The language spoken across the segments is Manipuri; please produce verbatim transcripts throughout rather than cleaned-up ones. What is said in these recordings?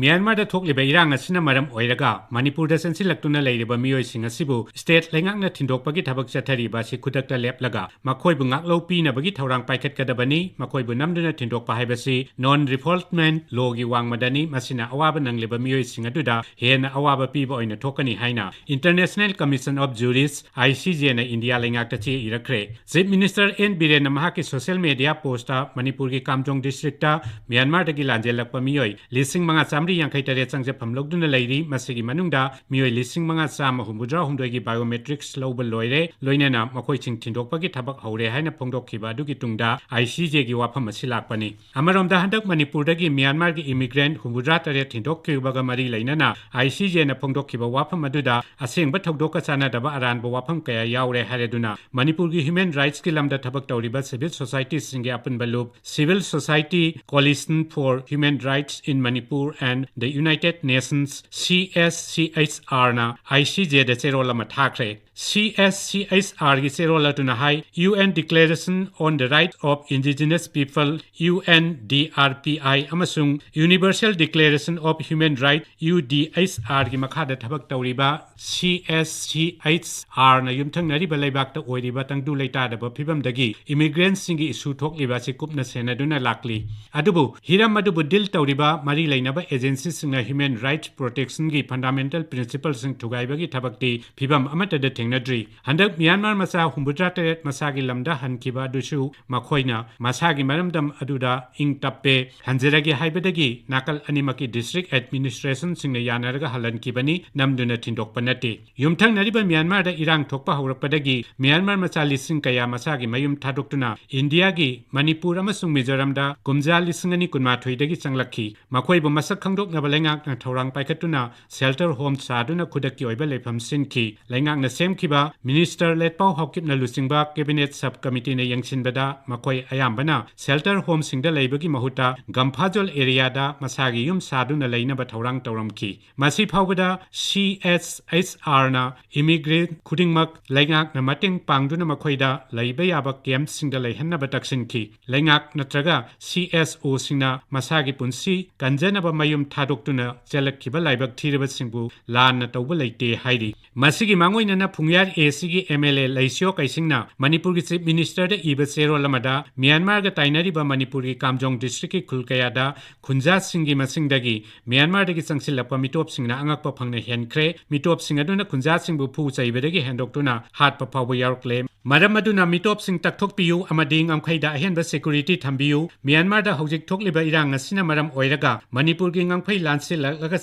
ꯃ꯭ꯌꯥꯟꯃꯥꯔꯗ ꯊꯣꯛꯂꯤꯕ ꯏꯔꯥꯡ ꯑꯁꯤꯅ ꯃꯔꯝ ꯑꯣꯏꯔꯒ ꯃꯅꯤꯄꯨꯔꯗ ꯆꯪꯁꯤꯜꯂꯛꯇꯨꯅ ꯂꯩꯔꯤꯕ ꯃꯤꯑꯣꯏꯁꯤꯡ ꯑꯁꯤꯕꯨ state ꯂꯩꯉꯥꯛꯅ ꯊꯤꯟꯗꯣꯛꯄꯒꯤ ꯊꯕꯛ ꯆꯠꯊꯔꯤꯕ ꯑꯁꯤ ꯈꯨꯗꯛꯇ ꯂꯦꯞꯂꯒ ꯃꯈꯣꯏꯕꯨ ꯉꯥꯛꯂꯧ ꯄꯤꯅꯕꯒꯤ ꯊꯧꯔꯥꯡ ꯄꯥꯏꯈꯠꯀꯗꯕꯅꯤ꯫ ꯃꯈꯣꯏꯕꯨ ꯅꯝꯗꯨꯅ ꯊꯤꯟꯗꯣꯛꯄ ꯍꯥꯏꯕꯁꯤ non-refoulement lawꯒꯤ ꯋꯥꯡꯃꯗꯅꯤ꯫ ꯃꯁꯤꯅ ꯑꯋꯥꯕ ꯅꯪꯂꯤꯕ ꯃꯤꯑꯣꯏꯁꯤꯡ ꯑꯗꯨꯗ ꯍꯦꯟꯅ ꯑꯋꯥꯕ ꯄꯤꯕ ꯑꯣꯏꯅ ꯊꯣꯛꯀꯅꯤ ꯍꯥꯏꯅ International Commission of Jurists, ICJꯅ ꯏꯟꯗꯤꯌꯥ ꯂꯩꯉꯥꯛꯇ ꯆꯦ ꯏꯔꯛꯈ꯭ꯔꯦ꯫ Chief Minister N ꯕꯤꯔꯦꯟꯅ ꯃꯍꯥꯛꯀꯤ social media postꯇ ꯃꯅꯤꯄꯨꯔꯒꯤ ꯀꯥꯝꯖꯣꯡ districtꯇ ꯃ꯭ꯌꯥꯟꯃꯥꯔꯗꯒꯤ ꯂꯥꯟꯖꯦꯜꯂꯛꯄ ꯃꯤꯑꯣꯏ ꯂꯤꯁꯤꯡ ꯃꯉꯥ ꯆꯥꯃꯔꯤ ꯌꯥꯡꯈꯩ ꯇꯔꯦꯠ ꯆꯪꯖꯐꯝ ꯂꯧꯗꯨꯅ ꯂꯩꯔꯤ꯫ ꯃꯁꯤꯒꯤ ꯃꯅꯨꯡꯗ ꯃꯤꯑꯣꯏ ꯂꯤꯁꯤꯡ ꯃꯉꯥ ꯆꯥꯝꯃ ꯍꯨꯝꯐꯨꯇꯔꯥ ꯍꯨꯝꯗꯣꯏꯒꯤ biometrics ꯂꯧꯕ ꯂꯣꯏꯔꯦ, ꯂꯣꯏꯅꯅ ꯃꯈꯣꯏꯁꯤꯡ ꯊꯤꯟꯗꯣꯛꯄꯒꯤ ꯊꯕꯛ ꯍꯧꯔꯦ ꯍꯥꯏꯅ ꯐꯣꯡꯗꯣꯛꯈꯤꯕ ꯑꯗꯨꯒꯤ ꯇꯨꯡꯗ ICJꯒꯤ ꯋꯥꯐꯝ ꯑꯁꯤ ꯂꯥꯛꯄꯅꯤ꯫ ꯑꯃꯔꯣꯝꯗ, ꯍꯟꯗꯛ ꯃꯅꯤꯄꯨꯔꯗꯒꯤ ꯃ꯭ꯌꯥꯟꯃꯥꯔꯒꯤ immigrant ꯍꯨꯝꯐꯨꯇꯔꯥ ꯇꯔꯦꯠ ꯊꯤꯟꯗꯣꯛꯈꯤꯕꯒ ꯃꯔꯤ ꯂꯩꯅꯅ ICJꯅ ꯐꯣꯡꯗꯣꯛꯈꯤꯕ ꯋꯥꯐꯝ ꯑꯗꯨꯗ ꯑꯁꯦꯡꯕ ꯊꯧꯗꯣꯛꯀ ꯆꯥꯟꯅꯗꯕ ꯑꯔꯥꯟꯕ ꯋꯥꯐꯝ ꯀꯌꯥ ꯌꯥꯎꯔꯦ ꯍꯥꯏꯔꯗꯨꯅ, ꯃꯅꯤꯄꯨꯔꯒꯤ human rightsꯀꯤ ꯂꯝꯗ ꯊꯕꯛ ꯇꯧꯔꯤꯕ civil societyꯁꯤꯡꯒꯤ ꯑꯄꯨꯟꯕ ꯂꯨꯞ, Civil Society Coalition for Human Rights in Manipur and the United Nations, CSCHRꯅ ICJꯗ ꯆꯦꯔꯣꯜ ꯑꯃ ꯊꯥꯈ꯭ꯔꯦ꯫ CSCHRꯒꯤ ꯆꯦꯔꯣꯜ ꯑꯗꯨꯅ ꯍꯥꯏ, UN Declaration on the Rights of Indigenous People, UNDRPI, ꯑꯃꯁꯨꯡ Universal Declaration of Human Rights, UDHRꯒꯤ ꯃꯈꯥꯗ ꯊꯕꯛ ꯇꯧꯔꯤꯕ CSCHRꯅ ꯌꯨꯝꯊꯪꯅꯔꯤꯕ ꯂꯩꯕꯥꯛꯇ ꯑꯣꯏꯔꯤꯕ ꯇꯪꯗꯨ ꯂꯩꯇꯥꯗꯕ ꯐꯤꯕꯝꯗꯒꯤ immigrantꯁꯤꯡꯒꯤ issue ꯊꯣꯛꯂꯤꯕ ꯑꯁꯤ ꯀꯨꯞꯅ ꯁꯦꯟꯅꯗꯨꯅ ꯂꯥꯛꯂꯤ꯫ ꯑꯗꯨꯕꯨ ꯍꯤꯔꯝ ꯑꯗꯨꯕꯨ deal ꯇꯧꯔꯤꯕ ꯃꯔꯤ ꯂꯩꯅꯕ agencyꯁꯤꯡꯅ human rights protectionꯒꯤ fundamental principleꯁꯤꯡ ꯊꯨꯒꯥꯏꯕꯒꯤ ꯊꯕꯛꯇꯤ ꯐꯤꯕꯝ ꯑꯃꯠꯇꯗ ꯊꯦꯡꯅꯗ꯭ꯔꯤ꯫ ꯍꯟꯗꯛ ꯃ꯭ꯌꯥꯟꯃꯥꯔ ꯃꯆꯥ ꯍꯨꯝꯐꯨꯇꯔꯥ ꯇꯔꯦꯠ ꯃꯁꯥꯒꯤ ꯂꯝꯗ ꯍꯟꯈꯤꯕ ꯑꯗꯨꯁꯨ ꯃꯈꯣꯏꯅ ꯃꯁꯥꯒꯤ ꯃꯔꯝꯗꯝ ꯑꯗꯨꯗ ꯏꯪ ꯇꯞꯄꯦ, ꯍꯟꯖꯔꯒꯦ ꯍꯥꯏꯕꯗꯒꯤ ꯅꯥꯀꯜ ꯑꯅꯤꯃꯛꯀꯤ district administrationꯁꯤꯡꯅ ꯌꯥꯅꯔꯒ ꯍꯜꯍꯟꯈꯤꯕꯅꯤ, ꯅꯝꯗꯨꯅ ꯊꯤꯟꯗꯣꯛꯄ ꯅꯠꯇꯦ꯫ ꯌꯨꯝꯊꯪꯅꯔꯤꯕ ꯃ꯭ꯌꯥꯟꯃꯥꯔꯗ ꯏꯔꯥꯡ ꯊꯣꯛꯄ ꯍꯧꯔꯛꯄꯗꯒꯤ ꯃ꯭ꯌꯥꯟꯃꯥꯔ ꯃꯆꯥ ꯂꯤꯁꯤꯡ ꯀꯌꯥ ꯃꯁꯥꯒꯤ ꯃꯌꯨꯝ ꯊꯥꯗꯣꯛꯇꯨꯅ ꯏꯟꯗꯤꯌꯥꯒꯤ ꯃꯅꯤꯄꯨꯔ ꯑꯃꯁꯨꯡ ꯃꯤꯖꯣꯔꯥꯝꯗ ꯀꯨꯝꯖꯥ ꯂꯤꯁꯤꯡ ꯑꯅꯤ ꯀꯨꯟꯃꯥꯊꯣꯏꯗꯒꯤ ꯆꯪꯂꯛꯈꯤ꯫ ꯃꯈꯣꯏꯕꯨ ꯃꯁꯛ ꯈꯪꯗꯣꯛꯅꯕ ꯂꯩꯉꯥꯛꯅ ꯊꯧꯔꯥꯡ ꯄꯥꯏꯈꯠꯇꯨꯅ shelter home ꯁꯥꯗꯨꯅ ꯈꯨꯗꯛꯀꯤ ꯑꯣꯏꯕ ꯂꯩꯐꯝ ꯁꯤꯟꯈꯤ꯫ ꯂꯩꯉꯥꯛꯅ ꯁꯦꯝ ꯈꯤꯕ Minister ꯂꯦꯠꯄꯥꯎ ꯍꯥꯎꯀꯤꯞꯅ ꯂꯨꯆꯤꯡꯕ Cabinet Sub Committeeꯅ ꯌꯦꯡꯁꯤꯟꯕꯗ ꯃꯈꯣꯏ ꯑꯌꯥꯝꯕꯅ shelter homeꯁꯤꯡꯗ ꯂꯩꯕꯒꯤ ꯃꯍꯨꯠꯇ ꯒꯝꯐꯥꯖꯣꯜ areaꯗ ꯃꯁꯥꯒꯤ ꯌꯨꯝ ꯁꯥꯗꯨꯅ ꯂꯩꯅꯕ ꯊꯧꯔꯥꯡ ꯇꯧꯔꯝꯈꯤ꯫ ꯃꯁꯤ ꯐꯥꯎꯕꯗ C S H Rꯅ immigrant ꯈꯨꯗꯤꯡꯃꯛ ꯂꯩꯉꯥꯛꯅ ꯃꯇꯦꯡ ꯄꯥꯡꯗꯨꯅ ꯃꯈꯣꯏꯗ ꯂꯩꯕ ꯌꯥꯕ campꯁꯤꯡꯗ ꯂꯩꯍꯟꯅꯕ ꯇꯛꯁꯤꯟꯈꯤ꯫ ꯂꯩꯉꯥꯛ ꯅꯠꯇ꯭ꯔꯒ C S Oꯁꯤꯡꯅ ꯃꯁꯥꯒꯤ ꯄꯨꯟꯁꯤ ꯀꯟꯖꯅꯕ ꯃꯌꯨꯝ ꯊꯥꯗꯣꯛꯇꯨꯅ ꯆꯦꯜꯂꯛꯈꯤꯕ ꯂꯥꯏꯕꯛ ꯊꯤꯔꯕꯁꯤꯡꯕꯨ ꯂꯥꯟꯅ ꯇꯧꯕ ꯂꯩꯇꯦ ꯍꯥꯏꯔꯤ꯫ ꯃꯁꯤꯒꯤ ꯃꯥꯡꯑꯣꯏꯅꯅ ꯐꯨꯡꯌꯥꯔ A's ꯒꯤ M L A ꯂꯩꯁꯤꯌꯣ ꯀꯩꯁꯤꯡꯅ ꯃꯅꯤꯄꯨꯔꯒꯤ Chief Ministerꯗ ꯏꯕ ꯆꯦꯔꯣꯜ ꯑꯃꯗ ꯃ꯭ꯌꯥꯟꯃꯥꯔꯒ ꯇꯥꯏꯅꯔꯤꯕ ꯃꯅꯤꯄꯨꯔꯒꯤ ꯀꯥꯝꯖꯣꯡ districtꯀꯤ ꯈꯨꯜ ꯀꯌꯥꯗ ꯈꯨꯟꯖꯥꯁꯤꯡꯒꯤ ꯃꯁꯤꯡꯗꯒꯤ ꯃ꯭ꯌꯥꯟꯃꯥꯔꯗꯒꯤ ꯆꯪꯁꯤꯜꯂꯛꯄ ꯃꯤꯇꯣꯞꯁꯤꯡꯅ ꯑꯉꯛꯄ ꯐꯪꯅ ꯍꯦꯟꯈ꯭ꯔꯦ꯫ ꯃꯤꯇꯣꯞꯁꯤꯡ ꯑꯗꯨꯅ ꯈꯨꯟꯖꯥꯁꯤꯡꯕꯨ ꯐꯨ ꯆꯩꯕꯗꯒꯤ ꯍꯦꯟꯗꯣꯛꯇꯨꯅ ꯍꯥꯠꯄ ꯐꯥꯎꯕ ꯌꯥꯎꯔꯛꯂꯦ꯫ ꯃꯔꯝ ꯑꯗꯨꯅ ꯃꯤꯇꯣꯞꯁꯤꯡ ꯇꯛꯊꯣꯛꯄꯤꯌꯨ ꯑꯃꯗꯤ ꯉꯝꯈꯩꯗ ꯑꯍꯦꯟꯕ security ꯊꯝꯕꯤꯌꯨ꯫ ꯃ꯭ꯌꯥꯟꯃꯥꯔꯗ ꯍꯧꯖꯤꯛ ꯊꯣꯛꯂꯤꯕ ꯏꯔꯥꯡ ꯑꯁꯤꯅ ꯃꯔꯝ ꯑꯣꯏꯔꯒ ꯃꯅꯤꯄꯨꯔꯒꯤ ꯉꯝꯈꯩ ꯂꯥꯟꯁꯤꯜꯂꯛꯂꯒ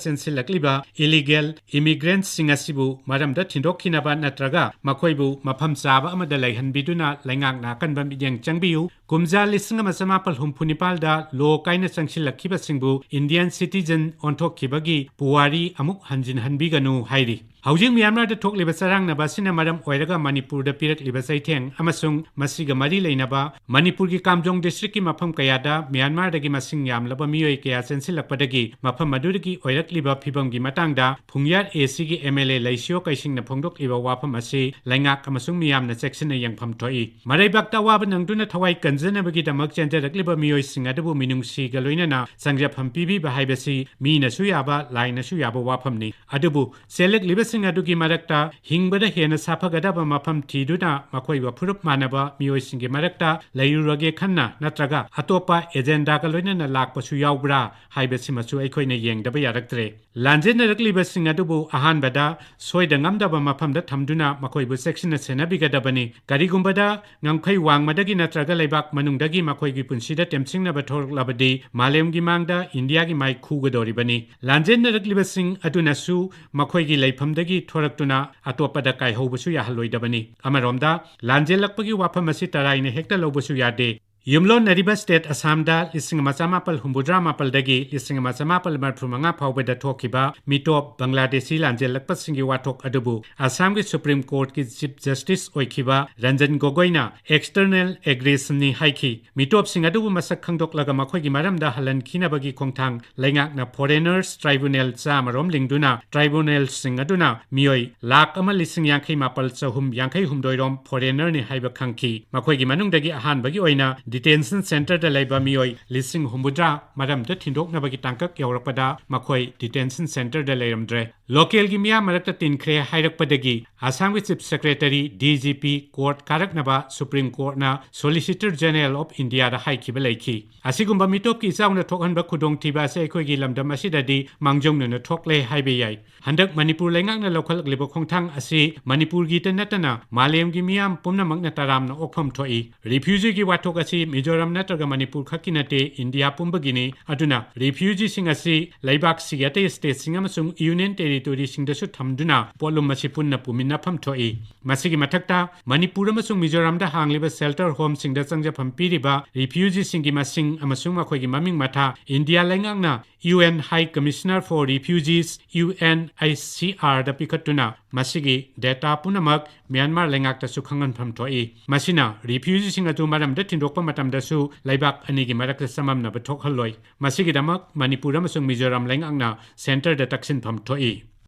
ꯆꯦꯟꯁꯤꯜꯂꯛꯂꯤꯕ illegal immigrantꯁꯤꯡ ꯑꯁꯤꯕꯨ ꯃꯔꯝꯗ ꯊꯤꯟꯗꯣꯛꯈꯤꯅꯕ ꯅꯠꯇ꯭ꯔꯒ ꯃꯈꯣꯏꯕꯨ ꯃꯐꯝ ꯆꯥꯕ ꯑꯃꯗ ꯂꯩꯍꯟꯕꯤꯗꯨꯅ ꯂꯩꯉꯥꯛꯅ ꯑꯀꯟꯕ ꯃꯤꯠꯌꯦꯡ ꯆꯪꯕꯤꯌꯨ꯫ ꯀꯨꯝꯖꯥ ꯂꯤꯁꯤꯡ ꯑꯃ ꯆꯃꯥꯄꯜ ꯍꯨꯝꯐꯨ ꯅꯤꯄꯥꯜꯗ ꯂꯣ ꯀꯥꯏꯅ ꯆꯪꯁꯤꯜꯂꯛꯈꯤꯕꯁꯤꯡꯕꯨ Indian citizen ꯑꯣꯟꯊꯣꯛꯈꯤꯕꯒꯤ ꯄꯨꯋꯥꯔꯤ ꯑꯃꯨꯛ ꯍꯟꯖꯤꯟꯍꯟꯕꯤꯒꯅꯨ ꯍꯥꯏꯔꯤ꯫ ꯍꯧꯖꯤꯛ ꯃ꯭ꯌꯥꯟꯃꯥꯔꯗ ꯊꯣꯛꯂꯤꯕ ꯆꯔꯥꯡꯅꯕ ꯑꯁꯤꯅ ꯃꯔꯝ ꯑꯣꯏꯔꯒ ꯃꯅꯤꯄꯨꯔꯗ ꯄꯤꯔꯛꯂꯤꯕ ꯆꯩꯊꯦꯡ ꯑꯃꯁꯨꯡ ꯃꯁꯤꯒ ꯃꯔꯤ ꯂꯩꯅꯕ ꯃꯅꯤꯄꯨꯔꯒꯤ ꯀꯥꯝꯖꯣꯡ districtꯀꯤ ꯃꯐꯝ ꯀꯌꯥꯗ ꯃ꯭ꯌꯥꯟꯃꯥꯔꯗꯒꯤ ꯃꯁꯤꯡ ꯌꯥꯝꯂꯕ ꯃꯤꯑꯣꯏ ꯀꯌꯥ ꯆꯦꯟꯁꯤꯜꯂꯛꯄꯗꯒꯤ ꯃꯐꯝ ꯑꯗꯨꯗꯒꯤ ꯑꯣꯏꯔꯛꯂꯤꯕ ꯐꯤꯕꯝꯒꯤ ꯃꯇꯥꯡꯗ ꯐꯨꯡꯌꯥꯔ A's ꯒꯤ M L A ꯂꯩꯁꯤꯌꯣ ꯀꯩꯁꯤꯡꯅ ꯐꯣꯡꯗꯣꯛꯂꯤꯕ ꯋꯥꯐꯝ ꯑꯁꯤ ꯂꯩꯉꯥꯛ ꯑꯃꯁꯨꯡ ꯃꯤꯌꯥꯝꯅ ꯆꯦꯛꯁꯤꯟꯅ ꯌꯦꯡꯐꯝ ꯊꯣꯛꯏ꯫ ꯃꯔꯩꯕꯥꯛꯇ ꯑꯋꯥꯕ ꯅꯪꯗꯨꯅ ꯊꯋꯥꯏ ꯀꯟꯖꯅꯕꯒꯤꯗꯃꯛ ꯆꯦꯟꯖꯔꯛꯂꯤꯕ ꯃꯤꯑꯣꯏꯁꯤꯡ ꯑꯗꯨꯕꯨ ꯃꯤꯅꯨꯡꯁꯤꯒ ꯂꯣꯏꯅꯅ ꯆꯪꯖꯐꯝ ꯄꯤꯕꯤꯕ ꯍꯥꯏꯕꯁꯤ ꯃꯤꯅꯁꯨ ꯌꯥꯕ, ꯂꯥꯏꯅꯁꯨ ꯌꯥꯕ ꯋꯥꯐꯝꯅꯤ꯫ ꯑꯗꯨꯕꯨ ꯆꯦꯜꯂꯛꯂꯤꯕꯁꯤꯡ ꯑꯗꯨꯒꯤ ꯃꯔꯛꯇ ꯍꯤꯡꯕꯗ ꯍꯦꯟꯅ ꯁꯥꯐꯒꯗꯕ ꯃꯐꯝ ꯊꯤꯗꯨꯅ ꯃꯈꯣꯏꯒ ꯐꯨꯔꯨꯞ ꯃꯥꯟꯅꯕ ꯃꯤꯑꯣꯏꯁꯤꯡꯒꯤ ꯃꯔꯛꯇ ꯂꯩꯔꯨꯔꯒꯦ ꯈꯟꯅ ꯅꯠꯇ꯭ꯔꯒ ꯑꯇꯣꯞꯄ agendaꯒ ꯂꯣꯏꯅꯅ ꯂꯥꯛꯄꯁꯨ ꯌꯥꯎꯕ꯭ꯔꯥ ꯍꯥꯏꯕꯁꯤꯃꯁꯨ ꯑꯩꯈꯣꯏꯅ ꯌꯦꯡꯗꯕ ꯌꯥꯔꯛꯇ꯭ꯔꯦ꯫ ꯂꯥꯟꯖꯦꯟꯅꯔꯛꯂꯤꯕꯁꯤꯡ ꯑꯗꯨꯕꯨ ꯑꯍꯥꯟꯕꯗ ꯁꯣꯏꯗ ꯉꯝꯗꯕ ꯃꯐꯝꯗ ꯊꯝꯗꯨꯅ ꯃꯈꯣꯏꯕꯨ ꯆꯦꯛꯁꯤꯟꯅ ꯁꯦꯟꯅꯕꯤꯒꯗꯕꯅꯤ꯫ ꯀꯔꯤꯒꯨꯝꯕꯗ ꯉꯝꯈꯩ ꯋꯥꯡꯃꯗꯒꯤ ꯅꯠꯇ꯭ꯔꯒ ꯂꯩꯕꯥꯛ ꯃꯅꯨꯡꯗꯒꯤ ꯃꯈꯣꯏꯒꯤ ꯄꯨꯟꯁꯤꯗ ꯇꯦꯝꯁꯤꯡꯅꯕ ꯊꯣꯔꯛꯂꯕꯗꯤ ꯃꯥꯂꯦꯝꯒꯤ ꯃꯥꯡꯗ ꯏꯟꯗꯤꯌꯥꯒꯤ ꯃꯥꯏ ꯈꯨꯒꯗꯧꯔꯤꯕꯅꯤ꯫ ꯂꯥꯟꯖꯦꯟꯅꯔꯛꯂꯤꯕꯁꯤꯡ ꯑꯗꯨꯅꯁꯨ ꯃꯈꯣꯏꯒꯤ ꯂꯩꯐꯝꯗꯒꯤ ꯊꯣꯔꯛꯇꯨꯅ ꯑꯇꯣꯞꯄꯗ ꯀꯥꯏꯍꯧꯕꯁꯨ ꯌꯥꯍꯜꯂꯣꯏꯗꯕꯅꯤ꯫ ꯑꯃꯔꯣꯝꯗ ꯂꯥꯟꯖꯦꯜꯂꯛꯄꯒꯤ ꯋꯥꯐꯝ ꯑꯁꯤ ꯇꯔꯥꯏꯅ ꯍꯦꯛꯇ ꯂꯧꯕꯁꯨ ꯌꯥꯗꯦ꯫ ꯌꯨꯝꯂꯣꯟꯅꯔꯤꯕ state ꯑꯁꯥꯝꯗ ꯂꯤꯁꯤꯡ ꯑꯃ ꯆꯃꯥꯄꯜ ꯍꯨꯝꯐꯨꯇꯔꯥ ꯃꯥꯄꯜꯗꯒꯤ ꯂꯤꯁꯤꯡ ꯑꯃ ꯆꯃꯥꯄꯜ ꯃꯔꯤꯐꯨ ꯃꯉꯥ ꯐꯥꯎꯕꯗ ꯊꯣꯛꯈꯤꯕ ꯃꯤꯇꯣꯞ ꯕꯪꯒ꯭ꯂꯥꯗꯦꯁꯤ ꯂꯥꯟꯖꯦꯜꯂꯛꯄꯁꯤꯡꯒꯤ ꯋꯥꯊꯣꯛ ꯑꯗꯨꯕꯨ ꯑꯁꯥꯝꯒꯤ Supreme Courtꯀꯤ Chief Justice ꯑꯣꯏꯈꯤꯕ ꯔꯟꯖꯟ ꯒꯣꯒꯣꯏꯅ external aggressionꯅꯤ ꯍꯥꯏꯈꯤ꯫ ꯃꯤꯇꯣꯞꯁꯤꯡ ꯑꯗꯨꯕꯨ ꯃꯁꯛ ꯈꯪꯗꯣꯛꯂꯒ ꯃꯈꯣꯏꯒꯤ ꯃꯔꯝꯗ ꯍꯜꯍꯟꯈꯤꯅꯕꯒꯤ ꯈꯣꯡꯊꯥꯡ ꯂꯩꯉꯥꯛꯅ foreigners tribunal ꯆꯥꯝꯃꯔꯣꯝ ꯂꯤꯡꯗꯨꯅ tribunalꯁꯤꯡ ꯑꯗꯨꯅ ꯃꯤꯑꯣꯏ ꯂꯥꯈ ꯑꯃ ꯂꯤꯁꯤꯡ ꯌꯥꯡꯈꯩ ꯃꯥꯄꯜ ꯆꯍꯨꯝ ꯌꯥꯡꯈꯩ ꯍꯨꯝꯗꯣꯏꯔꯣꯝ foreignerꯅꯤ ꯍꯥꯏꯕ ꯈꯪꯈꯤ꯫ ꯃꯈꯣꯏꯒꯤ ꯃꯅꯨꯡꯗꯒꯤ ꯑꯍꯥꯟꯕꯒꯤ ꯑꯣꯏꯅ detention centreꯗ ꯂꯩꯕ ꯃꯤꯑꯣꯏ ꯂꯤꯁꯤꯡ ꯍꯨꯝꯐꯨꯇꯔꯥ ꯃꯔꯝꯗ ꯊꯤꯟꯗꯣꯛꯅꯕꯒꯤ ꯇꯥꯡꯀꯛ ꯌꯧꯔꯛꯄꯗ ꯃꯈꯣꯏ detention centreꯗ ꯂꯩꯔꯝꯗ꯭ꯔꯦ꯫ Localꯒꯤ ꯃꯤꯌꯥꯝ ꯃꯔꯛꯇ ꯇꯤꯟꯈ꯭ꯔꯦ ꯍꯥꯏꯔꯛꯄꯗꯒꯤ ꯑꯁꯥꯝꯒꯤ Chief Secretary, DGP, court ꯀꯥꯔꯛꯅꯕ Supreme Courtꯅ Solicitor General of Indiaꯗ ꯍꯥꯏꯈꯤꯕ ꯂꯩꯈꯤ꯫ ꯑꯁꯤꯒꯨꯝꯕ ꯃꯤꯇꯣꯞꯀꯤ ꯏꯆꯥꯎꯅ ꯊꯣꯛꯍꯟꯕ ꯈꯨꯗꯣꯡꯊꯤꯕ ꯑꯁꯤ ꯑꯩꯈꯣꯏꯒꯤ ꯂꯝꯗꯝ ꯑꯁꯤꯗꯗꯤ ꯃꯥꯡꯖꯧꯅꯅ ꯊꯣꯛꯂꯦ ꯍꯥꯏꯕ ꯌꯥꯏ꯫ ꯍꯟꯗꯛ ꯃꯅꯤꯄꯨꯔ ꯂꯩꯉꯥꯛꯅ ꯂꯧꯈꯠꯂꯛꯂꯤꯕ ꯈꯣꯡꯊꯥꯡ ꯑꯁꯤ ꯃꯅꯤꯄꯨꯔꯒꯤꯇ ꯅꯠꯇꯅ ꯃꯥꯂꯦꯝꯒꯤ ꯃꯤꯌꯥꯝ ꯄꯨꯝꯅꯃꯛꯅ ꯇꯔꯥꯝꯅ ꯑꯣꯛꯐꯝ ꯊꯣꯛꯏ꯫ Refugeeꯒꯤ ꯋꯥꯊꯣꯛ ꯑꯁꯤ ꯃꯤꯖꯣꯔꯥꯝ ꯅꯠꯇ꯭ꯔꯒ ꯃꯅꯤꯄꯨꯔ ꯈꯛꯀꯤ ꯅꯠꯇꯦ, ꯏꯟꯗꯤꯌꯥ ꯄꯨꯝꯕꯒꯤꯅꯤ꯫ ꯑꯗꯨꯅ refugeeꯁꯤꯡ ꯑꯁꯤ ꯂꯩꯕꯥꯛꯁꯤꯒꯤ ꯑꯇꯩ stateꯁꯤꯡ ꯑꯃꯁꯨꯡ Union Territoryꯁꯤꯡꯗꯁꯨ ꯊꯝꯗꯨꯅ ꯄꯣꯠꯂꯨꯝ ꯑꯁꯤ ꯄꯨꯟꯅ ꯄꯨꯃꯤꯟꯅꯐꯝ ꯊꯣꯛꯏ꯫ ꯃꯁꯤꯒꯤ ꯃꯊꯛꯇ ꯃꯅꯤꯄꯨꯔ ꯑꯃꯁꯨꯡ ꯃꯤꯖꯣꯔꯥꯝꯗ ꯍꯥꯡꯂꯤꯕ shelter homeꯁꯤꯡꯗ ꯆꯪꯖꯐꯝ ꯄꯤꯔꯤꯕ refugeeꯁꯤꯡꯒꯤ ꯃꯁꯤꯡ ꯑꯃꯁꯨꯡ ꯃꯈꯣꯏꯒꯤ ꯃꯃꯤꯡ ꯃꯊꯥ ꯏꯟꯗꯤꯌꯥ ꯂꯩꯉꯥꯛꯅ UN High Commissioner for Refugees, UNHCRꯗ ꯄꯤꯈꯠꯇꯨꯅ ꯃꯁꯤꯒꯤ data ꯄꯨꯝꯅꯃꯛ ꯃ꯭ꯌꯥꯟꯃꯥꯔ ꯂꯩꯉꯥꯛꯇꯁꯨ ꯈꯪꯍꯟꯐꯝ ꯊꯣꯛꯏ꯫ ꯃꯁꯤꯅ refugeeꯁꯤꯡ ꯑꯗꯨ ꯃꯔꯝꯗ ꯊꯤꯟꯗꯣꯛꯄ ꯃꯇꯝꯗꯁꯨ ꯂꯩꯕꯥꯛ ꯑꯅꯤꯒꯤ ꯃꯔꯛꯇ ꯆꯃꯝꯅꯕ ꯊꯣꯛꯍꯜꯂꯣꯏ꯫ ꯃꯁꯤꯒꯤꯗꯃꯛ ꯃꯅꯤꯄꯨꯔ ꯑꯃꯁꯨꯡ ꯃꯤꯖꯣꯔꯥꯝ ꯂꯩꯉꯥꯛꯅ centreꯗ ꯇꯛꯁꯤꯟꯐꯝ ꯊꯣꯛꯏ꯫